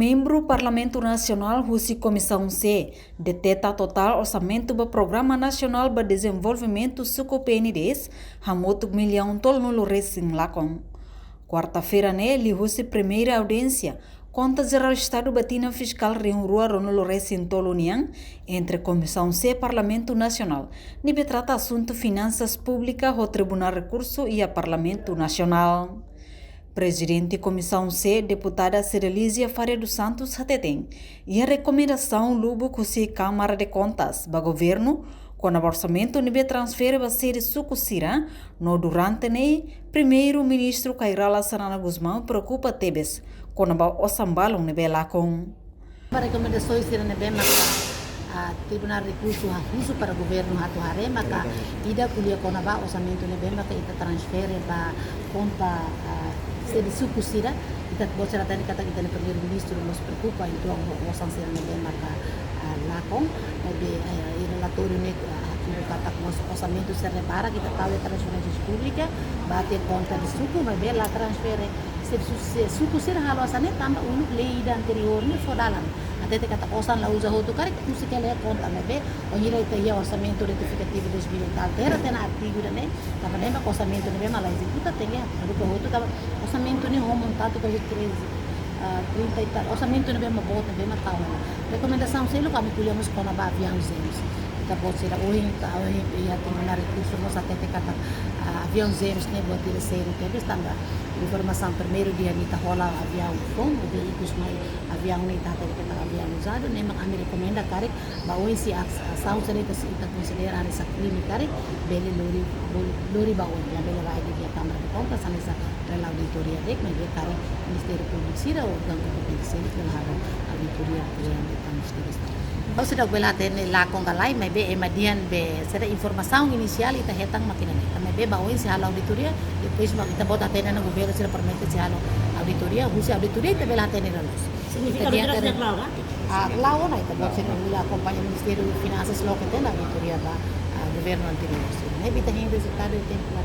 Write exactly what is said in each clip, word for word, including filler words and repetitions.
Membru Parlamentu Nasionál husi Komisaun C deteta totál orsamentu ba Programa Nasionál ba Dezenvolvimentu Suku P N D S hamutuk millaun tolunulu resin lakon. Kuarta-feira ne'e liuhusi primeira audiénsia Konta Jerál Estadu ba tinan fiskál rihun rua ruanulu resin tolu nian entre Komisaun C Parlamentu Nasionál ne'ebé trata asuntu finansas públika ho Tribunál Rekursu iha Parlamentu Nasionál. Prezidente Komisaun C, Deputada Cedelizia Faria dos Santos hateten, iha rekomendasaun lubuk husi Kámara de Kontas ba Governu kona-ba orsamentu ne'ebé transfere ba sede suku sira, no durante ne'e Primeiru-Ministru Kay Rala Xanana Gusmão preokupa tebes kona-ba osan balun ne'ebé lakon. Ba rekomendasaun sira ne'ebé maka, ah, Tribunál Rekursu ha-, husu para Governu atu haree maka ida ko'alia kona-ba orsamentu ne'ebé maka ita transfere ba konta, ah, sede suku sira, ita-boot sira hatene katak ita-nia Primeiru-Ministru mós preokupa, entaun osan sira ne'ebé maka, ah, lakon, ne'ebé, eh, iha relatóriu ne'e, ah, hatudu katak mós orsamentu sira ne'e barak ita tau iha transferénsia públika ba tiha konta de suku, maibé la transfere. Se su-, se suku sira halo hanesan ne'e tanba uluk lei ida anteriór ne'e fó dalan. Hatete katak osan la uza hotu karik, husik hela iha konta, maibé bainhira ita iha orsamentu retifikativu dois mil e tal, tera tena artigu ida-ne'e, tanba ne'e mak orsamentu ne'ebé mak la ezekuta, tenke haruka hotu, tanba orsamentu ne'e ho montante kuaze treze, ah, trinta e tal, orsamentu ne'ebé mak boot, ne'ebé mak tau. Rekomendasaun seluk ami ko'alia mós kona-ba aviaun GEMS. Ita-boot sira ohin, ita ohin iha Tribunál Rekursu mós hatete katak, ah, aviaun GEMS ne'e buat ida sériu tebes tanba informasaun primeiru dia ne'e ita hola aviaun foun, ne'ebé ikus mai aviaun ne'e ita hatete katak aviaun uzadu, ne'e mak ami rekomenda karik ba oin se as-, asaun sira ne'e ita, ita konsidera hanesan krime karik, bele lori, lori, lori ba oin, labele rai de'it iha Kámara de Kontas, hanesan rela auditoria de'it, maibé karik Ministériu Públiku sira ou órgaun kompetente sira bele halo auditoria, auditoria de tanus de Estadu. Ha'u seidauk bele hatene lakon ka lae, maibé ema dehan be sira informasaun inisiál ita hetan mak ida-ne'e. Maibé ba oin sei halo auditoria, depois mak ita-boot hatene ona Governu sira promete sei halo auditoria, husi auditoria ita bele hatene ona loos. Signifika ita dehan auditoria karik seidauk la'o, ka? Ah, la'o ona, ita-boot sira bele akompaña Ministériu Finansas loke tiha ona auditoria ba, ah, governu anteriór. Ne'ebé ita hein rezultadu iha tempu la.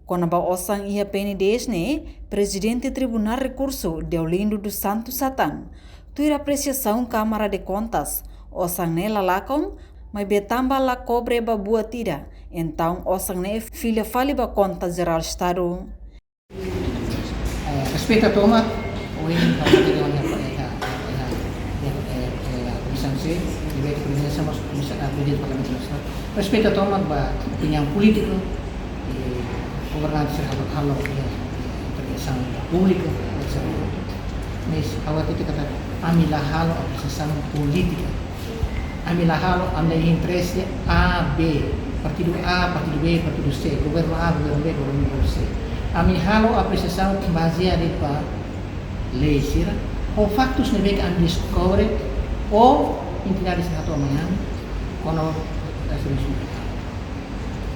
Kona-ba osan iha P N D S ne'e, Prezidente Tribunál Rekursu, Deolindo dos Santos hatán, tuir apresiasaun Kámara de Kontas, osan ne'e la lakon, maibé tanba la kobre ba buat ida, entaun osan ne'e fila fali ba Konta Jerál Estadu. Eh, respeitu tomak, ohin ha'u hatene ona iha, iha, iha, iha, iha, iha, Komisaun C, iha prezensa mós Komisaun, ah, Prezidente Parlamentu Nasionál. Respeitu tomak ba opiniaun polítiku, eh, governante sira halo, halo, eh, intervensaun públika, et cetera. Mas ha'u hatete katak ami la halo apresiasaun polítika. Ami la halo, ami la iha interese A, B, partidu A, partidu B, partidu C, governu A, governu B, governu C. Ami halo apresiasaun bazeia de'it ba lei sira, ho faktus ne'ebé ke ami deskobre, ou entidade sira hato'o mai ami, kona-ba servisu.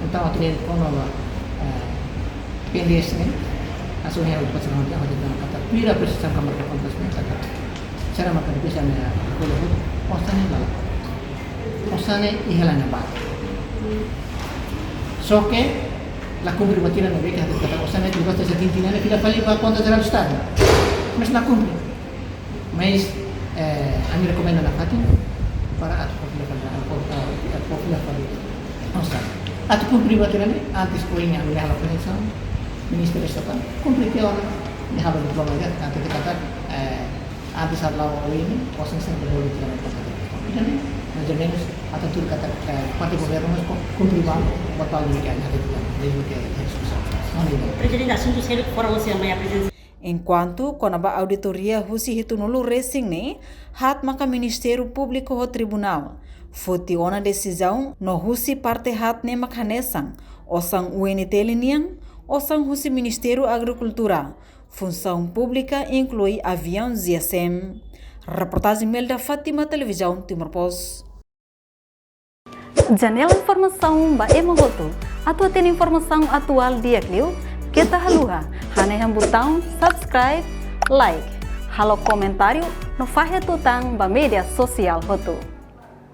Entaun, atu dehan kona-ba, eh, P N D S ne'e, hanesan ohin ha'u pasa na hodi, hodi hatán katak, tuir apresiasaun Kámara de Kontas ne'e, katak, sira maka depois ami, ah, ko'alia hotu, osan ne'e la, osan ne'e iha hela iha ne'ebá. Só ke, la kumpre ba tinan ne'ebé ke hatete katak osan ne'e tuir basta sa tintin ne'e fila fali ba Konta Jerál Estadu. Mas la kumpre. Mas, eh, ami rekomenda nafatin para atu fó fila fali, atu fó, atu fó fila fali. Osan. Atu kumpre ba tinan ne'e, antes ohin ami halo konvensaun, Ministru Estadu, kumpre tiha ona, ami halo diploma ida, antes de katak, eh, antes halo ohin, osan sempre bolu tiha ona. Entaun, mais ou menos, atu tuir katak, eh, parte governu mós kumpre ba, ba papél ne'ebé ke, desde ke, desde ke, Prezidente, asuntu sériu fora osan mai prezensa. Enkuantu, kona-ba auditoria husi hitunulu resin ne'e, haat maka Ministériu Públiku ho Tribunál foti ona desizaun no husi parte haat ne'e mak hanesan, osan U N T L nian, osan husi Ministériu Agrikultura, Funsaun Públika inklui aviaun G S M. Reportajen Melda Fátima, Televizaun Timor Post. Janela informasaun ba ema hotu. Atu hatene informasaun atuál di'ak liu, keta haluha hanehan butaun subscribe, like, halo komentáriu, no fahe tutan ba média sosiál hotu.